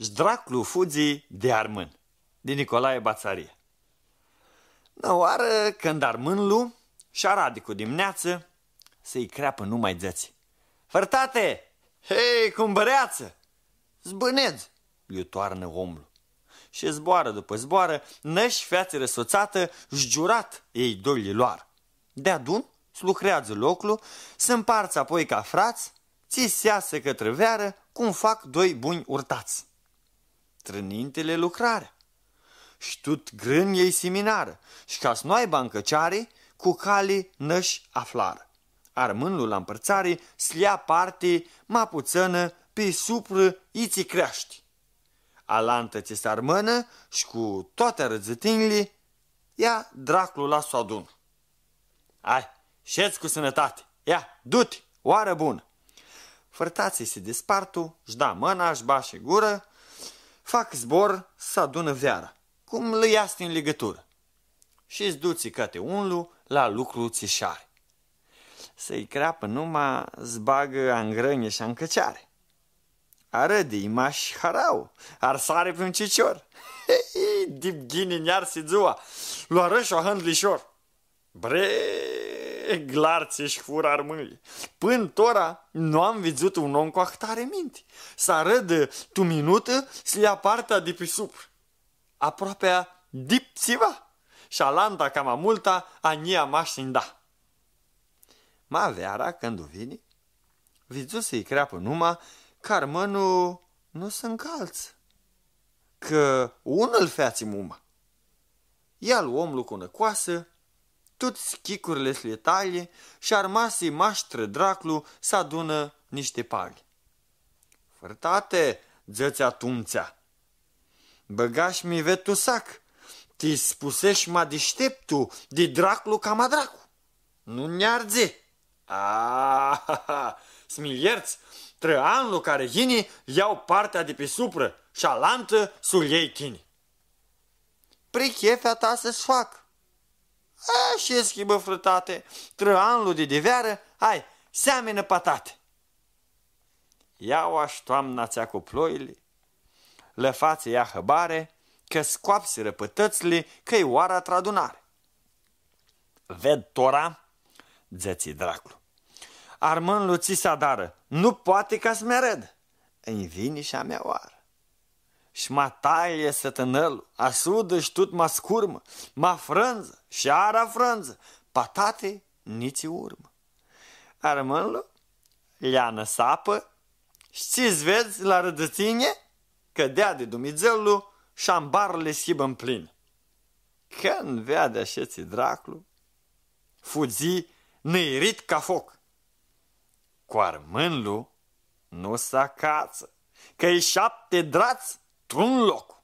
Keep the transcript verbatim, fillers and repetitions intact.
Sh-draclu fudzi di armãn, di Nicolae Batsaria. Nã oarã, cãndu armãnlu sh-aradi cu dimneatsã, s-lji creapã numa, dzãtsi: „Frãtate! Hei, cumbãreatsã! Zbãnedz!” lj-u toarnã omlu. Shi zboarã dupã zboarã, nãsh featsirã sutsatã, sh-giurat elj doi lji loarã. Deadun s-lucreadzã loclu, s-ãmpartsã apoi ca frats, tsi s-easã cãtrã vearã, cum fac doi bunj urtats. Trã ninti li lucrarã. Sh-tut grãnj elj siminarã, sh-ca s-nu aibã ncãceari, cu cali nãsh aflarã. Armãnlu la mpãrtsari s-lja parti, ma putsãnã, pi suprã, itsi creashti. Alantã tsi s-armãnã, sh-cu toati arãdzãtinjli, ea draclu la s-u adunã. „Ai, shedz cu sãnãtati, ia, du-ti, oarã bunã.” Frãtatslji si dispartu, sh-da mãna, sh-bashi gurã, fac zbor s-adunã veara, cum lã easti tu ligãturã. Shi s-dutsi cãti unlu la lucru tsi sh-ari. S-lji creapã numa, s-bagã angrãnji sh-ancãceari. Arãdi, mash harau, arsari pi un cicior. Dip ghini nj-arsi dzua, lu arãshu ahãntu lishor. Bre, glartsi sh-furã armãnjlji. Pãn tora nu am vidzutã un om cu ahtari minti. S-arãdã tu minutã, s-lja partea di pi suprã. Aproapea dip tsiva. Sh-alanta cama multa, a njia mash s-nj-da. Ma veara, cãndu vini, vidzu s-lji creapã numa, cã armãnlu nu s-ncaltsã, cã unã-l featsi muma. Ia-l omlu cu nã coasã, tuts chicurli s-li talji, sh-armasi mash trã draclu s-adunã nishti palji. „Frãtate”, dzãtsi atumtsea, „bãgash mi ved tu sac, ti spusesh ma dishteptu di draclu cama dracu. Nu nj-ardzi. A, s-mi ljerts, trã anlu cari yini ljau partea di pi suprã, sh-alantã s-u ljei tini.” „Pri chefea ta s-fac.” „A, shi s-hibã, frãtate, trã anlu di divearã, ai, seaminã patate.” Ia aoa sh-toamna atsea cu ploili, lã fatsi ea hãbari, cã scoapsirã pãtãtsli, cã-i oara trã adunari. „Ved tora”, dzãtsi draclu, „armãnlu tsi s-adarã, nu poati ca s-mi arãdã. Nj-vini sh-a mea oarã.” Sh-ma talji sãtãnãlu, asudã sh-tut ma scurmã, ma frãndzã, sh-ara frãndzã, patate nitsi urmã. Armãnlu lja nã sapã, sh-tsi s-vedz la rãdãtsinj, cã deadi Dumnidzãlu sh-ambarli s-hibã mplinã. Cãndu veadi ashitsi draclu, fudzi nãirit ca foc. Cu armãnlu nu s-acatsã, cã-i shapti drats tu un loc.